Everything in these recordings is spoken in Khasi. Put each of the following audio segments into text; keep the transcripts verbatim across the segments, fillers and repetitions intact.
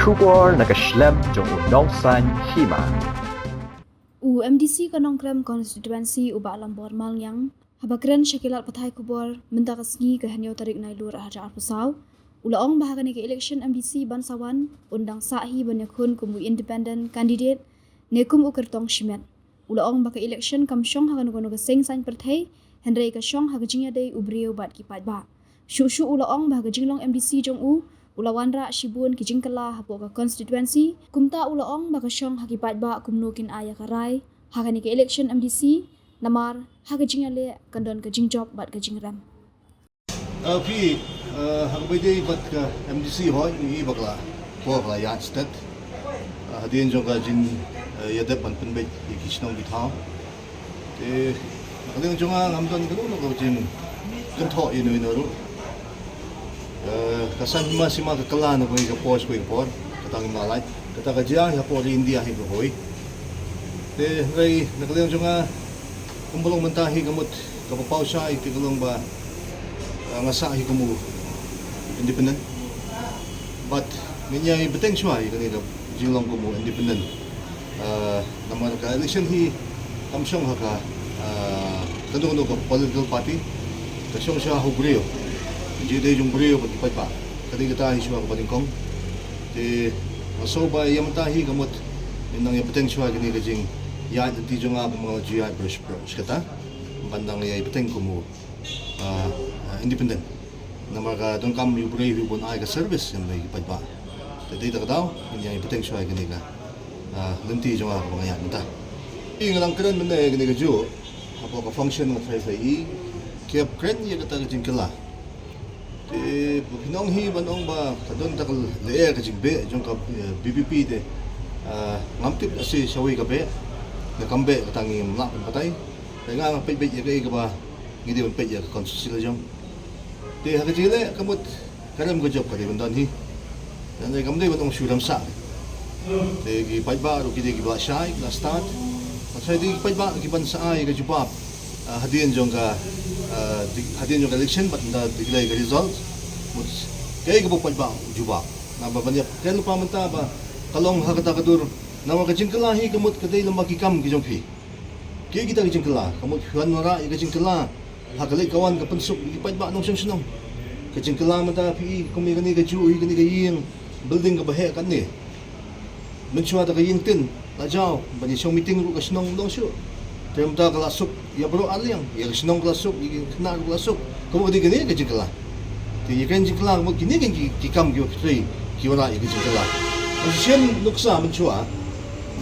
Khubor na ka shlem jong u nongsan hima. U MDC ka Nongkrem Constituency u Bah Lambor Malngiang, haba kren sha ki lad pathai khubor mynta ka sngi ka hynñiew tarik Nailur arhajar arphew saw, u la ong ba ha kane ka election MDC ban sa wan, un dang sah hi ban ïakhun kum u independent candidate ne kum u kyrtong shimet. U la ong ba ka election kam shong ha kano kano ka seng saiñ pyrthei, hynrei ka shong ha ka jingïadei u briew bad ki paidbah. Shuh shuh u la ong ba ha ka jinglong MDC jong u, u la wanrah shibun ki jingkylla hapoh ka constituency. Kumta u la ong ba ka shong ha ki paidbah kumno kin ai ïa ka rai ha kane ka election MDC, namar ha ka jingïaleh kan don ka jingjop bad ka jingrem. Uh, phi, uh, ha kaba ïadei bad ka MDC hoi, ngi i ba ka la, ko ka la ïaid stet. Uh, hadien jong ka jing, uh, ïadep ban pynbeit ïa ki shnong ki thaw. Te, ha ka liang jong nga ngam don kano kano ka jingkynthoh ïa uno uno ruh. Uh, ka saiñ hima sima ka kylla na kawei ka por sha kawei ka por. Kata ngim lah lait. Kata ka jia hi hapoh ri India hi baroh kawei. Te, hynrei na ka liang jong nga, kumba long mynta hi ka mut kaba paw shai te ka long ba, ah, nga sah hi kum u independent. Bad ngin ïai bteng shuwa ïa kane ka jinglong kum u independent. Ah, namar ka election hi kam shong ha ka, ah, kano kano ka political party, ka shong shuwa ha u briew. Jingïadei jong u briew bad ki paidbah. Ka dei kata hi shuwa kaba nyngkong. Te nga sngew ba ïa mynta hi ka mut ngin nang ïa bteng shuwa kane ka jingïaid lynti jong nga ba nga la ju ïaid baroh shi kata. Ban nang ïa bteng kum u, ah, ah, independent. Namar ka donkam ïa u briew hi ban ai ka service ïa ki paidbah. Te dei da ka daw ngin ïa bteng shuwa kane ka, ah, lynti jong nga ba nga ïaid mynta. Ngi nga nang kren mynne kane kajuh. Hapoh ka function nga tharai tharai i ki hap kren ïa kata ka jingkylla. Te ba phin ong hi ban ong ba ka don ta ka lyer ka jingbeh jong ka, eh, VPP te, ah, ngam tip lehse shawei ka beh ne kam beh, kata ngim lah ban batai. Te nga nga peit beit ïa kaei kaba ngi dei ban peit ïa ka constituency la jong. Te ha ka jingïaleh ka mut ka rem ka jop ka dei ban don hi. Hynrei kam dei ban ong shu rem sah. Te ki paidbah ruh ki dei kiba la shai, kiba la stad. Nga tharai dei ki paidbah kiban sa ai ka jubab, ah, hadien jong ka, ah, di-, hadien jong ka election bad ynda declare ka result. Mut kaei kaba u paidbah u jubab. Naba ban ïa kren lypa mynta ba ka long ha kata ka dur. Namar ka jingkylla hi ka mut ka dei lyngba ki kam ki jong phi. Kiei kita ki jingkylla? Ka mut phi wanrah ïa ka jingkylla ha ka leit ka wan ka pynsuk ïa ki paidbah nongshong shnong. Ka jingkylla mynta phi i kum ïa kane kajuh hi, kane ka ïing building kaba heh kane. Mynshuwa da ka ïing tin la jaw ban ïa shong meeting ruh ka shnong long shuh. Te mynta ka la suk ïa baroh arliang, ïa ka shnong ka la suk, ïa ki khynnah ruh ka la suk. Ka mut ka dei kane ka jingkylla? Te ïa kane ka jingkylla ka mut kine ki, ki kam kiba phi trei ki wanrah ïa ka jingkylla. Ka shisien nuksa mynshuwa,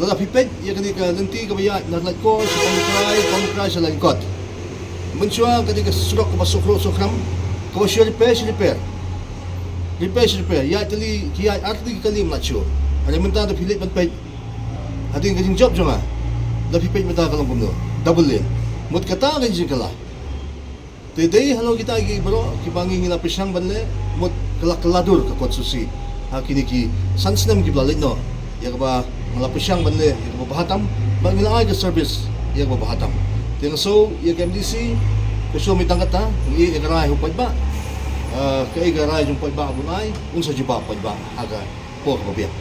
lada phi peit ïa kane ka lynti kaba ïaid na Laitkor sha Pamukrai, Pamukrai sha Lyngkot. Mynshuwa ka dei ka surok kaba suk hruh suk khram, kaba shu repair shu repair. Repair shu repair. Ïaid tylli, ki ïaid ar tylli ki kali ym lah shuh. Hynrei mynta da phi leit ban peit hadien ka jingjop jong nga, da phi peit mynta ka long kumno, double lane. Mut kata ka jingkylla. Te dei halor kita ki baroh kiba ngi ngi la pyrshang ban leh, mut ka la, ka la dur ka constituency ha kine ki san snem kiba la leit noh, ïa kaba nga la pyrshang ban leh ïa kaba bha tam, ba ngi la ai ka service ïa kaba bha tam. Te nga sngew ïa ka MDC ka shu mih tang kata, ngi ïa ka rai ha u paidbah. Ah, kaei ka rai jong u paidbah bun ai, un sa jubab paidbah ha ka por kaba biang.